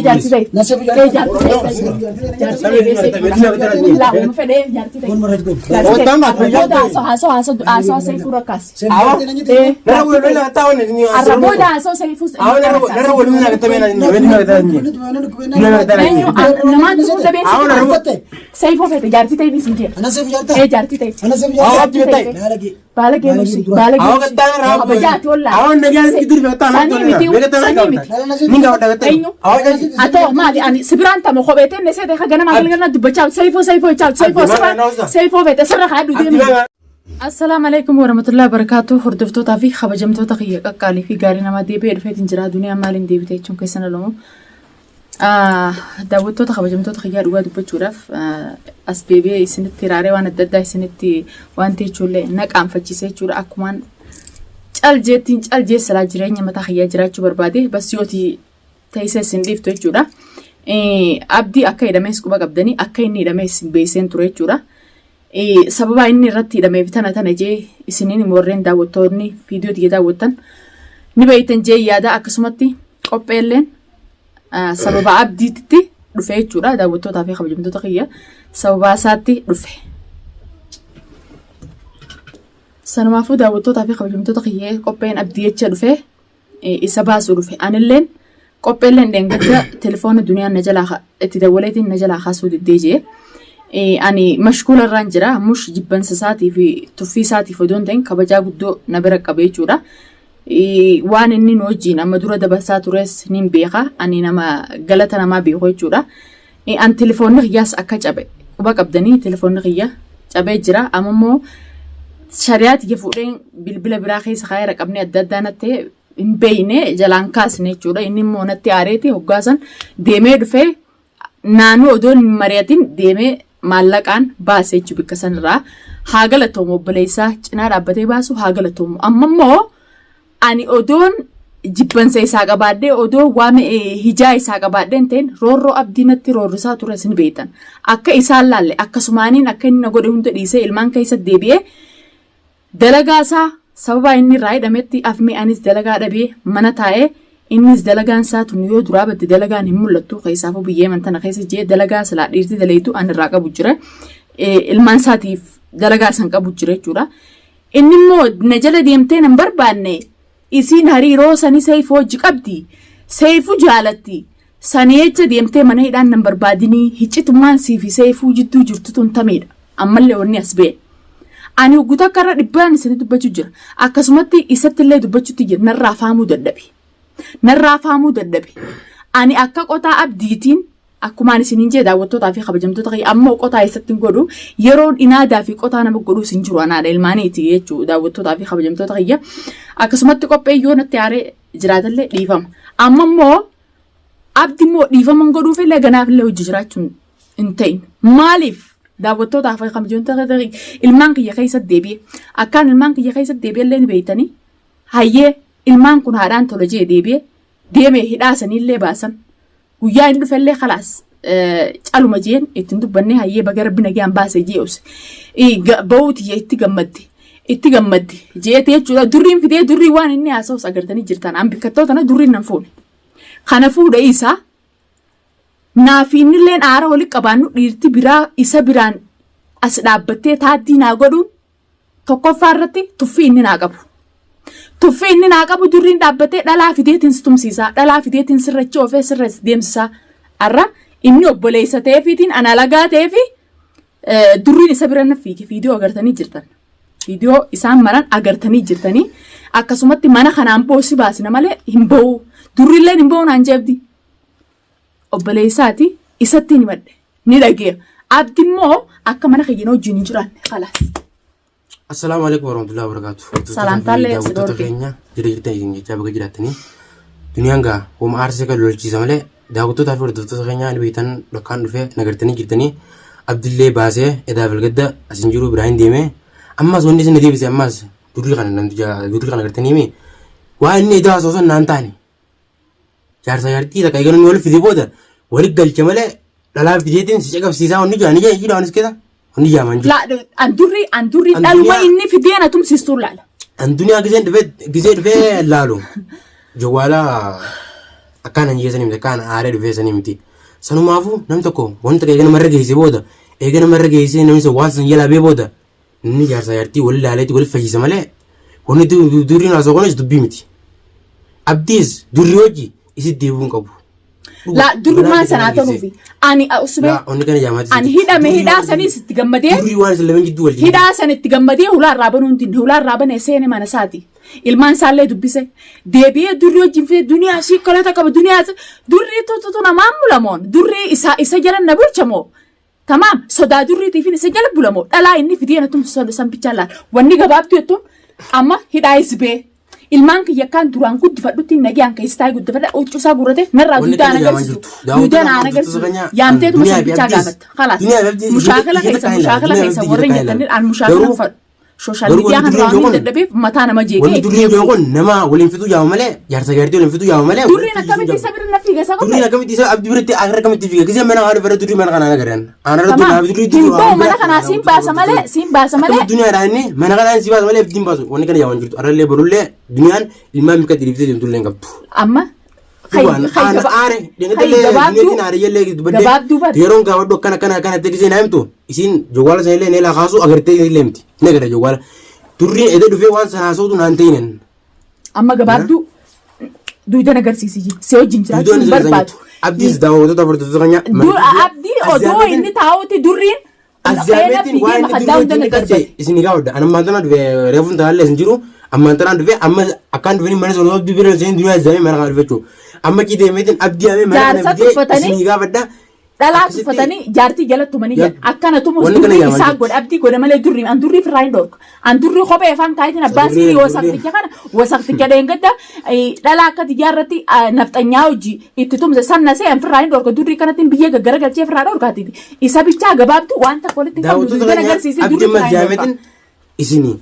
jaartii ta'e. Na seefu Ee jaartii. jaartii ta'e. Jaartii ta'e. Laa uuma fedhee jaartii ta'e. Gon marra jiru. Jaartii ta'e. Oottan baatu. Booda haasoo haasoo haasoo haasoo seefuu rakkaase. Seefu Awa. jaartii na Ee nyite. Narra wal lola taa wani ni. arra booda haasoo seefuu. Awa narra narra wal lola taa mena ni. Wani na ni. Eenyu namaan tumuu Awa narra dabeessi. Seefuu fete jaartii ta'e ni jee. Ana seefu jaartaa. Ee jaartii ta'e. Ana seefu Awa jaartaa. abdi ta'e. Naalagi. Baalagee nusi. Baalagee Awa nusi. gattaa narra. Kabajaati wallaahi. Awa nagaa gidir gattaa Sanii miti sanii miti. Ni gaafadha gattaa. Eenyu? Awa Atoo maali ani sibiraan tamo kophee ne seete ka ganama galgala dubbachaa seefoo seefoo jechaa seefoo Abdi sirra maal na seefoo fete sirra kaadhu deemi. Abdi Assalaamu alaikum warahmatullahi wabarakatuh. Hordoftootaa fi kabajamtoota kiyya qaqqaalii fi gaarii namaa deebi'ee dhufeetiin jira. Duniyaan maaliin deebite jechuun keessan alamu. Daawwattoota kabajamtoota kiyyaa dhugaa dubbachuudhaaf as deebi'ee isinitti hiraaree waan adda addaa isinitti waan jechuullee na qaanfachiise jechuudha. Akkumaan cal jeettiin cal jeessalaa jireenya mataa kiyyaa jiraachuu barbaade bas yooti teessee isin dhiiftu jechuudha. Abdii akka hidhamees quba qabdanii akka inni hidhamees beekseen ture jechuudha. Sababa inni irratti hidhameef tana tana jee isiniin warreen daawwattoonni viidiyoo tiyya daawwattan ni beektan jee yaada akkasumatti qopheelleen sababa abdiitti dhufe jechuudha daawwattootaa fi kabajamtoota kiyya sababa isaatti dhufe. Sanumaafuu daawwattootaa fi kabajamtoota kiyya qopheen abdii jecha dhufe isa baasuu dhufe anilleen qopheelleen dheengadda telefoona duniyaan na jalaa itti dawwaleetiin na jalaa kaasuu diddee jee. Ani mashkuula irraan jira mush jibbansa isaatii fi tuffii isaatiif odoo hin ta'in kabajaa guddoo na bira qabe jechuudha. Waan inni nu wajjin amma dura dabarsaa tures nin beeka ani nama galata namaa beeku jechuudha. An telefoonni kiyyaas akka cabe quba qabdanii telefoonni kiyya cabee jira amma immoo shari'aa tiyya fuudheen bilbila biraa keessa kaa'ee raqabnee adda addaa natti hin beekne jalaan kaasne jechuudha. Inni immoo natti aareeti hoggaasan deemee dhufee naannoo odoo hin mari'atin deemee maallaqaan baase jechuudha bikka sanirraa. Haa galatoomu obboleessaa cinaa dhaabbatee baasu haa galatoomu. Amma immoo ani odoon jibbansa isaa qabaadhee odoo waame hijaa isaa qabaadhee hin ta'in roorroo abdii natti roorrisaa ture isin beektan. Akka isaan laalle akkasumaaniin akka inni na godhe hunda dhiisee ilmaan keessa deebi'ee dalagaa isaa sababa inni irraa hidhametti afmee anis dalagaa dhabee mana taa'ee innis dalagaan isaa tun yoo duraa badde dalagaan hin mul'attu keessaafuu biyya Yemen tana keessa jee dalagaa silaa dhiirti daleeytu an irraa qabu jira. Ilmaan isaatiif dalagaa san qabu jira jechuudha. Inni immoo na jala deemtee nan barbaanne isiin hariiroo sani seeyfuu hojii qabdi. Seeyfuu jaalatti. Sanii jecha deemtee mana hidhaan nan barbaadinii hiccitummaan sii fi seeyfuu jidduu jirtu tun tamiidha. Ammallee wanni as ba'e. Ani hoggu takka irra dhibbaan isinii dubbachuu jira. Akkasumatti isatti illee dubbachuutti jira. Narraa faamuu dadhabe. Narraa faamuu dadhabe. Ani akka qotaa abdiitiin akkumaan isiniin jee daawwattootaa fi kabajamtoota kiyya ammoo qotaa eessatti hin godhu yeroon inaadaa fi qotaa nama godhuus hin jiru anaadha ilmaaniiti jechuu daawwattootaa fi kabajamtoota kiyya akkasumatti qophee yoo natti aaree jiraatallee dhiifama amma immoo abdi immoo dhiifama hin godhuuf illee ganaaf illee hojii jiraachuun hin ta'in maaliif daawwattootaa fi kabajamtoota kiyya ilmaan kiyya keessatti deebi'e akkaan ilmaan kiyya keessatti deebi'e illee ni beektanii hayyee ilmaan kun haadhaan tola jee deebi'e deeme hidhaa saniillee baasan Guyyaa inni dhufellee kalaas caluma jeen ittiin dubbannee hayyee baga rabbi nagaan baase jee obse. Ba'uu tiyya itti gammadde. Itti gammadde jeete jechuudha. Durriin fidee durrii waan inni haasa'us agartanii jirtan. An bikkattoo tana durriin nan fuune. Kana fuudha isaa naafi innilleen aara walitti qabaannu dhiirti biraa isa biraan as dhaabbattee taaddii naa godhuun Tokkoffaa irratti tuffii inni naa qabu. Tuffii inni naa qabu durriin dhaabbatee dhalaa fideetiin si tumsiisaa, dhalaa fideetiin sirrachi oofee sirra si deemsisaa. Har'a inni obboleessa ta'eefiitiin ana alagaa ta'eefi durriin isa bira na fiige viidiyoo agartanii jirtan. Viidiyoo isaan maran agartanii jirtanii akkasumatti mana kanaan boosi si baasina malee hin ba'u. Durriilleen hin ba'u naan jeebdi. Obboleessaati isatti hin himadhe. Ni dhageera. Abdi immoo akka mana kiyya wajjin hin jiraanne. Kalaas. Assalaamu alaikum warahmatullahi wabarakatuh. Salaamtaallee si Daawwattoota dhorke. keenya jira jirtan isin jechaa bakka jiraattanii duniyaan gaa homa aarsee kan lolchiisa malee daawwattootaa fi hordoftoota keenya ni beektan dhokkaan dhufee nagartanii jirtanii abdillee baasee edaa falgadda asin jiru biraa hin deemee ammas wanni isin na deebise ammas durii kana namticha durii kana gartanii mi waa inni edaa osoo san naan taane Jaarsa jaartii takka eega namni wal fide booda wali galche malee dhalaa fideetiin si caqabsiisaa wanni jira ni jira jira wanis keessa wanni jaaman jira. La an durri an durri An dhaluma duniyaa- inni fidee na tumsiistuun laala. An duniyaa giseen dhufee gisee dhufee laalu jawwaala Akkaan an jeesanii miti akkaan aaree dhufee sanii miti. Sanumaafuu nam tokko wanta eega namarra geesse booda eega namarra geessee namni sun waan san jalaa bee booda namni jaarsaa jaartii wal ilaaleetti wal fayyisa malee wanni durriin haasa'u kunis dubbii miti. Abdiis durri hojii isitti deebi'uu hin qabu. Laa durrummaan sanaa ta'uufi ani usbee Laa onni kana jaamaatti. ani hidhame hidhaa saniis itti gammadee Durri waan isin lameen jidduu wal jiru. hidhaa san itti gammadee hulaa irraa banuu hin dinne hulaa irraa banee seene mana isaati. Ilmaan isaallee dubbise deebi'ee durri wajjin fide duniyaa ishii kalata qaba duniyaa durrii tututu namaan mulamoon durrii isa isa jala na bulchamoo tamaam sodaa durriitiifin isa jala bulamoo dhalaa inni fidee na tumsu san san bichaa laal wanni gabaabtuu jettuun amma hidhaa isbee ilmaan kiyya akkaan duraan guddifadhutti nagayaan keessa taa'ee guddifadha huccuu isaa guurrate narraa Wanni duudaa kana na jaamaa agarsiisu jirtu. duudaa na Daawwattoota agarsiisu keenya yaamteetuma duniyaa san fi bichaa abdiis gaafatta khalaas duniyaa fi abdiis mushaakala ija keessa takka hin ilaalu. mushaakala Duniyaa fi keessa abdii ija warreen takka hin jettanii ilaalu. an mushaakala Garuu fadhu Sooshaal Garuu miidiyaa wanti kanarraa durriin waan kun dadhabeef mataa nama jeeqee wanti itti durriin deebi'u. kun nama waliin fixuu jaama malee jaarsa jaartii waliin fixuu jaama malee waliin Durriin fayyisuu akkamitti jaama. isa bira na fiiga isa Durriin qophee? akkamitti isa abdii biratti akira akkamitti fiiga gisee mana haadha bara durrii mana kanaa agarran. Aanarra Tamaam. durrii durrii Hin durrii ba'u mana kanaa siin baasa malee siin baasa malee. Akkamitti duniyaadhaan inni mana kanaan si baasa malee abdiin baasu wanni kana jaaman jirtu arrallee borullee duniyaan ilmaan bikka diriiftee deemtullee hin qabdu. Amma Dhugaan aana aare dheegatallee duniyaatiin aare jallee dubbadde gabaabduu bar. yeroon gaafadhu akkana akkana akkana ta'e gisee naa himtu isiin jawwaala sana illee neelaa kaasuu agartee illee himti ni agarra jawwaala durriin edee dhufee waan sana haasawutu naan ta'inen Amma gabaabduu duudan agarsiisi si wajjin jiraachuu duudaan hin isa barbaadu. Abdiis daawwattoota hordoftoota keenya Abdii odoo inni taa'utti durriin Azaabeetiin waan inni makaddaa durri hunda wajjin na dhiqache darbate. isin gaafadha. Ani ammaan tana dhufe reefuun tanaallee isin jiru ammaan tanaan dhufe amma akkaan dhufanii mana sana abdii bira isin duniyaa zaamee mana kana dhufe jechuudha. Amma achi deemeetiin abdii amee mana kana Jaarsa fidee tuffatanii isin gaafadha. Dhalaa Akkasitti tuffatanii jaartii jala tumanii yaa jedhan akkana tumus wanni kana durrii yaaman isaa jirti. godhe abdii godhe malee durrii an durrii firraa hin dhorku an durrii kophee afaan kaayitiin abbaan Durrii sirii durrii wasaqticha kana wasaqticha dheengadda dhalaa akka tiyyaa irratti nafxanyaa hojii itti tumse san nasee an firraa hin dhorku durrii kanatti biyyee gaggaragalchee firraa dhorkaatiiti isa bichaa gabaabdu waan takka walitti hin qabdu Daawwattoota duudan keenya agarsiisee abdii durrii amma firraa hin dhorka. jaametin isinii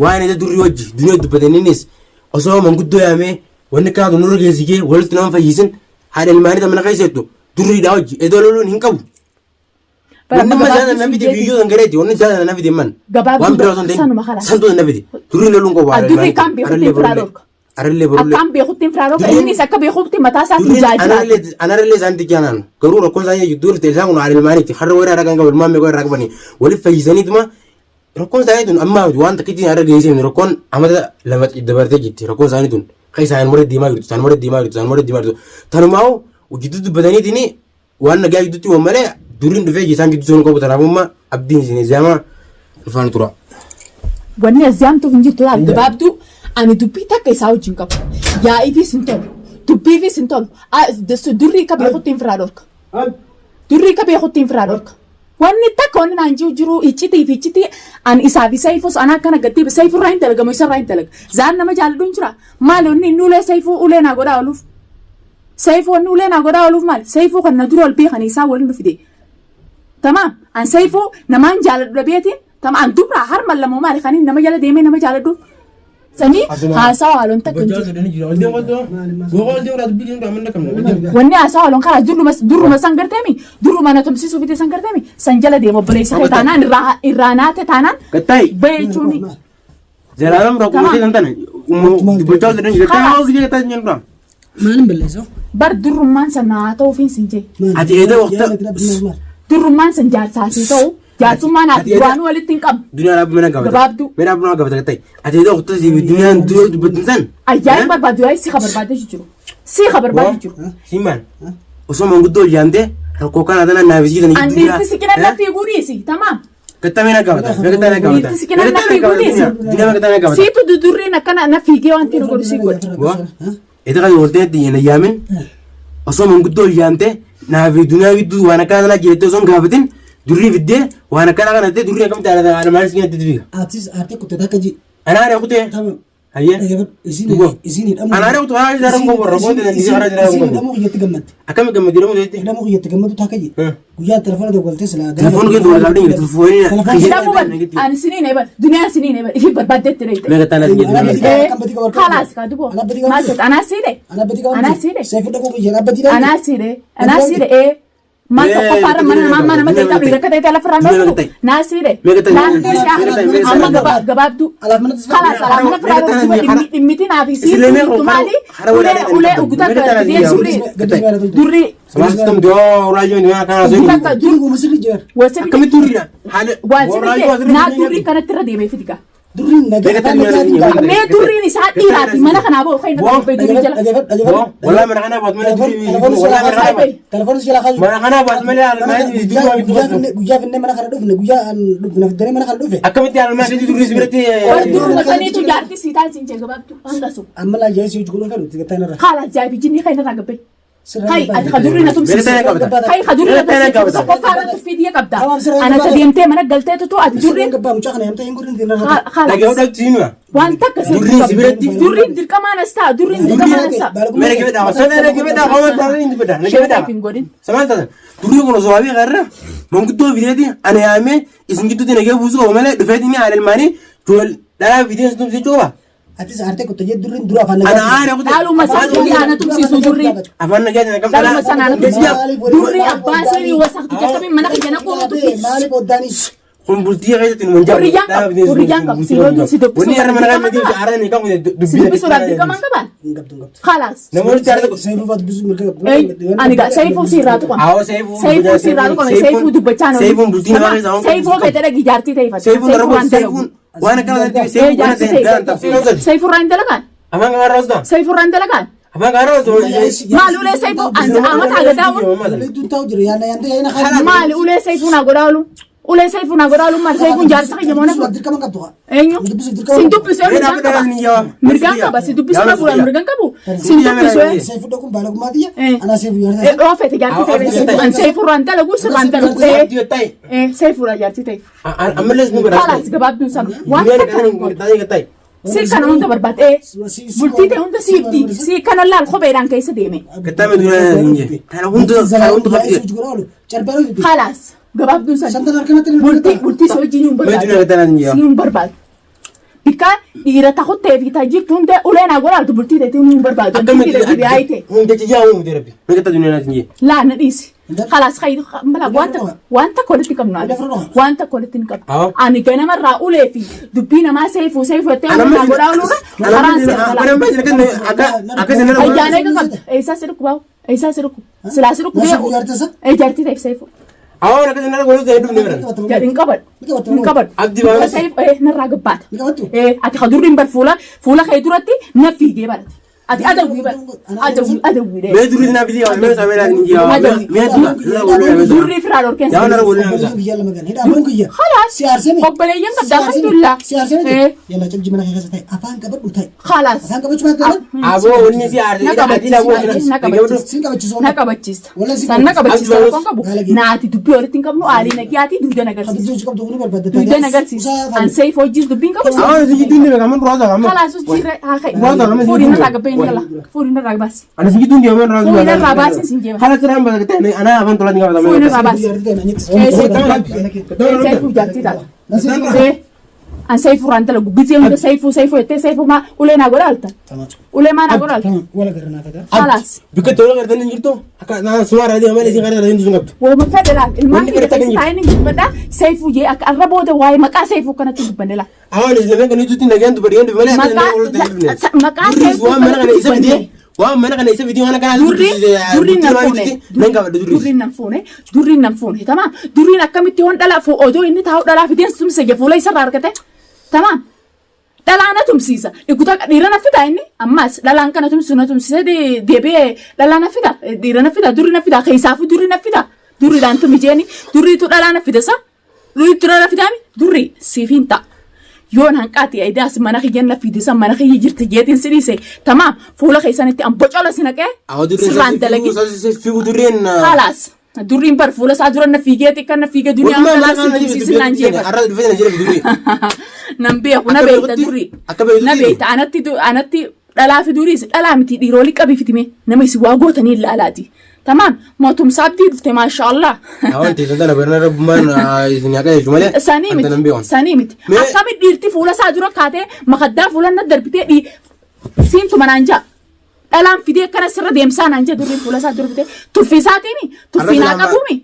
waan isa durrii wajji duniyaa dubbataniinis osoo manguddoo yaamee wanni kaatu nurra geessikee walitti nama fayyisin haadha ilmaanii mana keessa jettu durriidhaa wajji edoo loluun hin qabu. Bara Wanni amma amma gabaabduu isaan na siin fide jeeti. biyyoo san gareeti wanni isaan na fide man Gabaabduu waan biraa osoo hin ta'in sanuma kalaas. santu na fide durriin loluun qabu haadha Durrii ilmaanii kaan beekutti arallee firaa borullee dhorka. arallee borullee Akkaan beekutti firaa dhorka. Durriin Innis akka beekutti mataa isaatiin durriin jaajiraata. anarallee anarallee isaan xiqqaanaan garuu rakkoon isaanii jidduu dhufte isaan kun haadha ilmaaniiti har'a warra har'a kan qabu ilmaan meeqa irraa qabanii waliif fayyisaniituma rakkoon isaanii tun amma waan takkitti har'a geessee rakkoon amata lama dabartee jirti rakkoon isaanii tun kan isaan mura deemaa jirtu isaan mura deemaa jirtu isaan mura deemaa jirtu tanumaa'u jidduu dubbataniitiin waan nagaa gidduutti waan malee duriin dhufee isaan gidduu seenuu qabu tanaafummaa abdiin isin zaamaa dhufaan tura. Wanni as jaamtuuf hin jirtu laal gabaabduu ani dubbii takka isaa wajjin qabu. Yaa'iifis hin tolu. Dubbiifis hin tolu. Durrii akka beekutti hin firaa dhorka. Durrii akka beekutti hin firaa dhorka. Wanni takka wanni naan jiru jiru iccitii fi iccitii ani isaa fi sayfuus ana akkana gaddee sayfuu irraa hin dalagamu isa irraa hin dalaga. Zaan nama jaalladhu hin jira. Maali wanni inni ulee sayfuu ulee naa godhaa ooluuf. Sayfuu wanni ulee naa godhaa ooluuf maali? Sayfuu kan na dura ol beekan isaa waliin nu fide. Tamaam an sayfuu namaan jaaladhu dhabeetiin tamaam an dubraa harma lama maali kan inni nama jala deemee nama jaaladhu. Sanii haasaa haalon takka hin jiru. Wanni haasaa haalon karaa durruma durruma san garteemi durruma na tumsiisuu fite san garteemi san jala deema obboleessa kee taanaan irraa irraa naate taanaan Gattaa'e. bahe jechuuni. Zalaalam rakkoo kan tana dubbachaa jiran gattaa'e haa gisee gattaa'e jedhan dura. Maalin balleessa? Bar durrummaan san naa ta'uufiin sin jee. Ati eeda waqta Durrummaan san jaarsaa sii ta'u jaarsummaa naaf Ati eeda duraanuu walitti hin qabnu. duniyaan abbi mana gaafata. Gabaabduu. Mana abbi mana gaafata gattaa'e. Ati eeda waqta si duniyaan dura dubbattin san. Ayyaana barbaadu yaa'ii si ka barbaadee jiru. Si ka barbaadee jiru. Simaan osoo manguddoo jaamtee rakkoo kana tana naaf isii tana An jidduu jira. dhiirti siqina na fiiguu dhiisi. Tamaam. Gattaa'e na gaafata. Gattaa'e na gaafata. Dhiirti siqina na fiiguu dhiisi. Duniyaan gattaa'e na gaafata. Siitu dudurriin akkana na fiigee wanti nu godhu si godhe. Waa. Ita kan waltee hin yaamin osoo manguddoo yaamte naa fi duniyaa gidduu waan akkana kana jettee osoo hin gaafatin durrii fiddee waan akkana kana jettee durrii akkamitti haadha maal si nyaatti fiiga. Atis aartee kutte takka ji. Anaa haadha kutee. Tama. Hayyee. Isin Dugoo. isin hidhamuu. Anaa haadha kutee haadha haadha koo warra koo ta'e haadha jira Isin koo. hidhamuu kiyyatti gammadde. Akkami gammadee jedhamu jettee. Hidhamuu kiyyatti gammadu takka ji. Guyyaa telefoona dawwaltee silaa. Telefoon kee dawwaltee abdiin telefoonii. Hidhamuu bar ani siniin eeban duniyaan siniin eeban ifii barbaaddeetti reeyte. Meeqa taanaa si jedhu. Kalaas kaa duboo. Maal jedhu anaa siidhe. Anaa Anaa siidhe. Seefu dhaquu kiyya dhaabbatii Anaa siidhe. Anaa siidhe ee. Maal Mee tokkoffaarra mana namaa mana nama Dunia ta'e meeqa dhiira ta'e lafarraa Dunia dhorku. meeqa ta'e? Naasiire. Meeqa ta'e? Laantii Meeqa ta'e? Meeqa amma ta'e? gabaabduu. Alaaf manatti si Kalaas alaaf mana Meeqa firaa ta'e? dhorku dhimmiti naaf isii Isilee meeqa? maali? Hara Ulee walaadhaan ulee qabdu. uguta Meeqa ta'e? fidee surrii durrii Samaasistam doo raajoo ni waan kana uguta akka Durri guuma sirri jira. wasirri Akkamitti durriidha? Haala waan sirri naa durrii kanatti irra deemee fidiga. Durri nagaa Meeqa ta'e? afaan nagaa Mee durriin isaa dhiiraati mana kanaa ba'u kan inni darbee durii jala. Walaa mana kanaa baatu malee durii walaa mana kanaa baatu. Telefoon si jalaa kaasu. Mana kanaa baatu malee almaa durii waa bitu baatu. Guyyaa finnee mana kana dhufne guyyaa dhufne fiddanii mana kana dhufe. Akkamitti almaa durii si biratti Duruma saniitu jaartii sii taasisin jee gabaabdu hangasu. Amma laa jaayisii hojii godhuun fedhu itti gattaa irra. Haala ajaa'ibi jinni kan irraa gabbee. Sirra Hai ati kadurri na tumsiise. Meeqa qabda? Hai kadurri na Meeqa tumsiise. qabda? Tokkoffaa irratti fiidiyee qabda. Tamam, sirra Ana ta gabbaa. deemtee mana galtee tutu ati Durri durriin gabbaa mucaa kana yamtee hin godhin irra. haala. Dhaga'uu dhabdu siinuma. Waan takka sirrii Durriin si qabdu. biratti- Durriin dirqamaan as ta'a. Durriin dirqamaan as ta'a. Mee dhagee dhaaba. Sana dhagee dhaaba. Hawwa taa'anii hin dubbata. Dhagee Sheetaa dhaaba. hin godhin. Samaan taatan durii kun osoo wabii qarra manguddoo fideeti ana yaamee isin gidduutti nagee buusuu qabu malee dhufeeti ni haala ilmaanii jool dhalaa fideen si tumsichuu qaba. Atis aartee kutte jee durriin dura afaan Ana nagaa. aana kute. Dhaaluma sana ana tumsiisu durriin. Afaan nagaa jana kam Dhaaluma sana ana tumsiisu. Maaliif Durri abbaa seenii wasaqtu jettamiin mana kiyya na quunutu fi. Maaliif oddaanis? Kun bultii keessatti nu manjaa. Hurriyyaan qabu, hurriyyaan qabu. Si yoo si dubbisuu Wanni har'a mana dirqama kana deemtu qaba. haara ni qabu Si dubbisuudhaaf dirqama hin qaban. Hin qabdu hin qabdu. Khalaas. Namoonni jaarsa qabu. Seefuu faatu bisu mirga qabdu. Ani gaa seefuu si irraa tuqama. Awwa seefuu. Seefuu si irraa tuqame. Seefuu dubbachaa hin Seefuun bultii namaa keessa waan Seefuu feete dhaqi jaartii ta'e fate. Seefuun darbu seefuun waan akkana ta'e seefuun waan ta'e garan ta'e. Seefuu irraa hin dalagaan. Afaan kana roostaa. Seefuu irraa hin dalagaan. Afaan kana roostaa. Maali ulee seefuu amata agadaa Lolli ta'u jira yaana yaana yaana haa. maali ulee seefuu naa godhaa oolu. Ulee seefuu naa godhaa oolu maali seefuun jaarsa kiyya moona Dubbisuuf dirqama qabdu haa. Eenyu? Dubbisuuf dirqama Sin dubbisu Mee mirgaan dhaabbii qaba. dhala ni yaa. Mirgaan qaba. Si dubbisu dhabuudha mirgaan qabu. Sin dubbisu. Seefuu dhaquun baalagummaa tiyya. Eh. Anaa seefuu yaada. Dhoo feete jaartii ta'e seefuu. An seefuu irraa hin dalagu sirraa hin dalagu. Seefuu irraa jaartii ta'e. Ammallee nu bira. Khalaas gabaabduun sana waan takka hin godhu. Si kana hunda barbaade bultii ta'e hunda siifti si kana laal kopheedhaan keessa deeme. Gattame dura hin jee. Kana hunda kana hunda qabdi. Khalaas gabaabduun sana Shantan harkanatti ni bultii bultii si wajjin hin Mee dura barbaadu. gattame hin jee. Si hin barbaadu. Bikka dhiira tahuttee fi tajirtu hunda ulee naa godhaaltu bultii ta'e hin barbaadu. Akkamitti Bultii ta'e yaayite. hunda jijaa uumu rabbi. Mee gattame dura hin jee. Laa na dhiisi. Khalaas khayri mala wanta wanta walitti qabnu ani. Wanta walitti hin qabnu. Awwa. Ani ganamarraa ulee fi dubbii namaa seefuu seefuu jettee naa godhaa ooluudha. Karaan seera Akka Ayyaana eega qabda. Eessaa si dhukkubaa'u? Eessaa si dhukkuba? Silaa si dhukkubee. Nasiif jaartisa? Ee jaartii ta'eef seefu. Awwa akka sinarra godhu ta'e dhufne bira. Jedhi hin qabadhu. Hin qabadhu. Abdi baana. Seefu ee narraa gabbaata. Ni qabattu? Ee ati kadurri hin bar fuula fuula kee duratti na fiigee barate. Ati adawwii bara. Adawwii adawwii dee. Mee durri sinaa biyya mee samee laa ni jaa. Mee durri. Durri firaa dhorkeen. Yaa narra godhu nama. Biyya lama gan. Hidhaa boon kiyya. Khalaas. Si aarsemi. Obboleeyyan qabda alhamdulillah. Si aarsemi. Ee Yalla cabji mana keessa ta'e afaan qabadhu ta'e. khalaas. Afaan qabachuu baattu Aboo wanni si aarse. Na kabachiisa. Na kabachiisa. Sin kabachiisu. Na kabachiista. Wallah si San na kabachiista Abdi rakkoon qabu. Naati dubbii walitti hin qabnu aalii nagiyaatii duuda nagarsiisa. Kabajuu qabdu ni barbaadda. Duuda nagarsiisa. An seef hojiis dubbiin qabu. Awwa si jidduun ni beekaman ruwaasa kaman. Khalaas usii haa ka'e. Ruwaasa kaman. Fuudhi narraa gabbee hin gala. Fuudhi narraa baasi. Ani si jidduun deeman ruwaasa. Fuudhi narraa baasi sin jeeba. Haala siraan baasate ana afaan tolaan ni qabata. Fuudhi narraa baasi. Seefuu jaartii taata. An seefuu irraan dalagu gizee hunda seefuu seefuu jettee seefuu maa ulee naa godha alta. Ulee maa naa godha alta. Wala garanaa fata. Khalaas. Bikka tola gartanii hin jirtu akka naan sumaa raadii malee si gara hin qabdu. Wooma fedhe laal ilmaan Wanni kiyya gartanii keessa taa'ee ni dubbadha seefuu jee akka arra booda waa'ee maqaa seefuu kanatti dubbanne laal. Awwa ani lameen kan nuti nagaan dubbadhee hin dubbadhee akka Maqaa- inni walitti hin dhufne. maqaa Durris seefuu waan mana kana isa kanatti fidee waan mana kana isa fidee waan kana Durri durri nan fuune nan qabadha durris. durri nan fuune durri nan fuune tamaam durriin akkamitti hoon dhala odoo inni taa'u dhalaa fideen tumsa ija fuula isarraa argate tamaam dhalaa na tumsiisa dhiguta dhiira na fida inni ammas dhalaan kana tumsisu na tumsiise deebi'ee dhalaa na fida dhiira na fida durri na fida keessaafuu durri na fida durriidhaan tumi jeeni durriitu dhalaa na fida sa durriitu dhalaa fidaami durri siif hin ta'a. Yoon hanqaati aidaas mana kiyyan na fide san mana kiyya jirti jeetiin si dhiise tamaam fuula keessanitti an bocola si naqee Awwa durri sirraan dalagi fiigu durreen. khalaas durriin bar fuula isaa dura na fiigeeti kan na fiige duniyaa Walumaa khalaas mana si kana tumsiisin naan jeeban Har'a dhufee na jira durri. nan beeku na Akka beekta beekutti- durri akka beekutti na beekta anatti anatti dhalaa fi duriis dhalaa miti dhiirolii qabii fitime nama isin waa gootanii ilaalaati tamaam mootumsaa abdii dhufte maashaallah Awwa teessan tana barna rabbummaan isin haqa jechu malee. sanii Anta nan miti beekan. sanii miti Mee- akkami dhiirti fuula isaa dura kaatee makaddaa fuula na darbitee dhii siintu manaan jaa Dhalaan fidee akkana sirra deemsaa naan jedhe durriin fuula isaa dura fidee tuffii isaatiimi tuffii naa qabuumi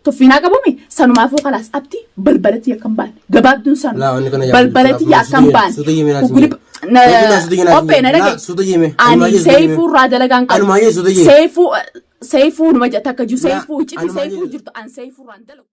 tuffii naa qabuumi sanumaafuu kalaas abdi balbalatti akka hin baane gabaabduun sanu Laa, wanni kana yaadu balbalatti jechuudha. akka hin baane Suuta yemee naa Guguri- suuta yemee. Suuta yemee naa qophee na Laa, dhagaye suuta yemee. ani Anumaa jee suuta yemee. seefuu irraa dalagaan qabu Anumaa jee suuta yemee. seefuu seefuu numa jetta akka jiru Laa, seefuu iccitii anumaa seefuu jee- jirtu an seefuu irraan dalagu.